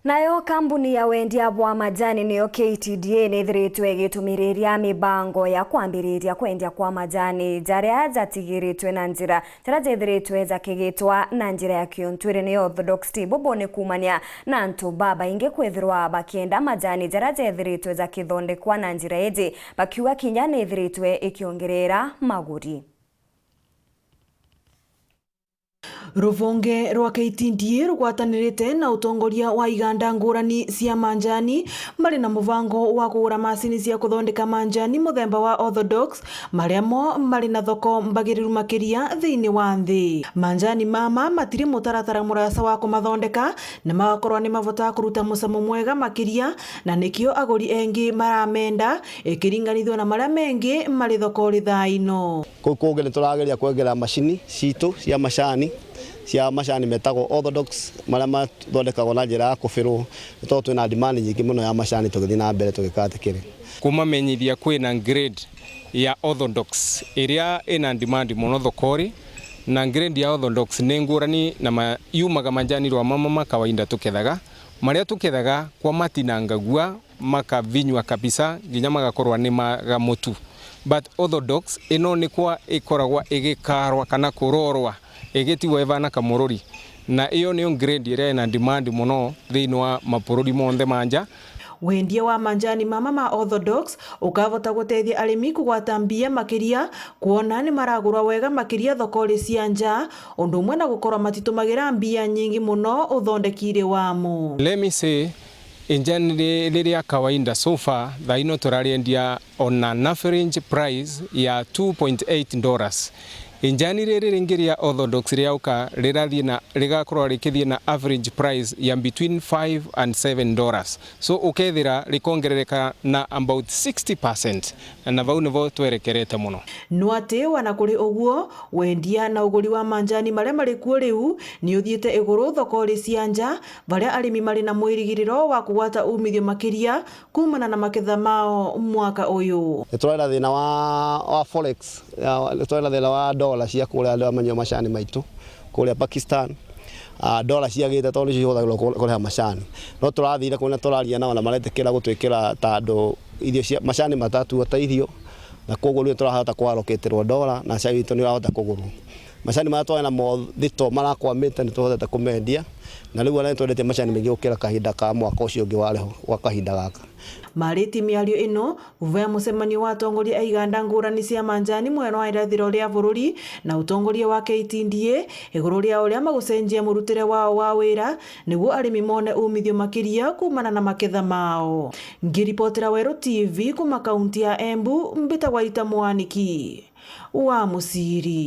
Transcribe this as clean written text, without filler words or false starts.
Nayo kambuni ya wendia bwa majani niyo KTDA nithiritwe igitumiria mibango ya kwambiriria kwendia kwa majani jaria jatigiritwe na njira jaria jethiritwe jakigitwa na njira ya kiontwire ni orthodox tea bobo ni kumania na antu baba ingi kwithirwa bakienda majani jaria jethiritwe jakithondekwa na njira iji bakiuga kinya nithiritwe ikiongerera maguri. Ruvonge rwa KTDA rugwatanirite na utongoria wa iganda ngurani cia manjani mari na mubango wa kugura macini cia kuthondeka manjani muthemba wa orthodox maria mo mari na thoko mbagiriru makiria thiini wa nthi. Manjani mama matiri mutaratara murasa wa kumathondeka na magakorwo ni mavotaga kuruta mucamo mwega makiria na nikio aguri engi maramenda ikiringanithio na maria mengi mari thoko-ri thaa ino. Kuu kungi ni turageria kwengera macini citu cia macani metagwo orthodox maria mathondekagwo na njira ya kubirwo ni tondu twina demand nyingi muno ya macani tugithii na mbere tugikatĩkĩrĩ. Kumamenyithia kwina grade ya orthodox iria ina demand muno thokori, na grade ya orthodox ni ngurani na yumaga majani rwa mama ma kawaida tukethaga maria tukethaga kwa matinangagua makavinywa kabisa nginya magakorwa ni maga mutu, but orthodox ino ni kwa ikoragwa igikarwa kana kurorwa igitiwa ivana kamururi, na iyo niyo grade iria ina demand muno thiini wa mabũrũri monthe manja. Wendia wa manjani mama ma orthodox ukavota gutethia arimi kugwata mbia makiria kuona ni maragurwa wega makiria thoko-ri cia nja, undu umwe na gukorwo matitumagira mbia nyingi muno uthondeki-ri wamo. Let me say, injani rĩrĩa kawaida so far thaa ino tũrarĩendia on an average price ya $2.8. Injani rĩrĩ rĩngĩ rĩa orthodox rĩauka rĩrathiĩ na rĩgakorwo rĩkĩthiĩ na average price ya between 5 and $7, so ukethira rĩkongerereka na about 60%, na vau nĩvo twerekerete mũno. No atĩ wana kũrĩ ũguo, wendia na ũgũri wa manjani marĩa marĩ kuo rĩu nĩ ũthiĩte igũrũ thoko-ri cia nja varia arĩmi marĩ na mwĩrĩgĩrĩro wa kũgwata umithio makĩria kumana na maketha mao mwaka ũyũ. Nĩ tũrarĩ na thĩna wa forex, nĩ tũrarĩ na thĩna wa dola cia kũrĩa andũ manyua macani maitũ kũrĩa Pakistan. Dola ciagĩte tondũ nĩcio ihũthagĩrwo kũrĩha macani, no tũrathire kũrĩa tũraria nao na maretĩkĩra gũtwĩkĩra ta andũ irio cia macani matatuo ta irio, na koguo rĩu tũrahota kwarokĩtĩrwo dola na cai witũ nĩ ũrahota kũgũrwo. Macani marĩa twarĩ namo thito marakwamĩte nĩ tũhotete kũmendia, na rĩu ona nĩ twendetie macani maingĩ gũkĩra kahinda ka mwaka ũcio ũngĩ warĩ ho gwa kahinda gaka. Marĩtie mĩario ĩno vuva ya mũcemanio wa atongoria a iganda ngũrani cia manjani mwena wa irathĩro rĩa bũrũri na ũtongoria wa KTDA igũrũ rĩa ũrĩa magũcenjia mũrutĩre wao wa wĩra nĩguo arĩmi mone umithio makĩria kumana na maketha mao. Ngĩribotera Werũ TV kuma kaunti ya Embu, mbĩtagwo Ita Mwaniki wa Mũciri.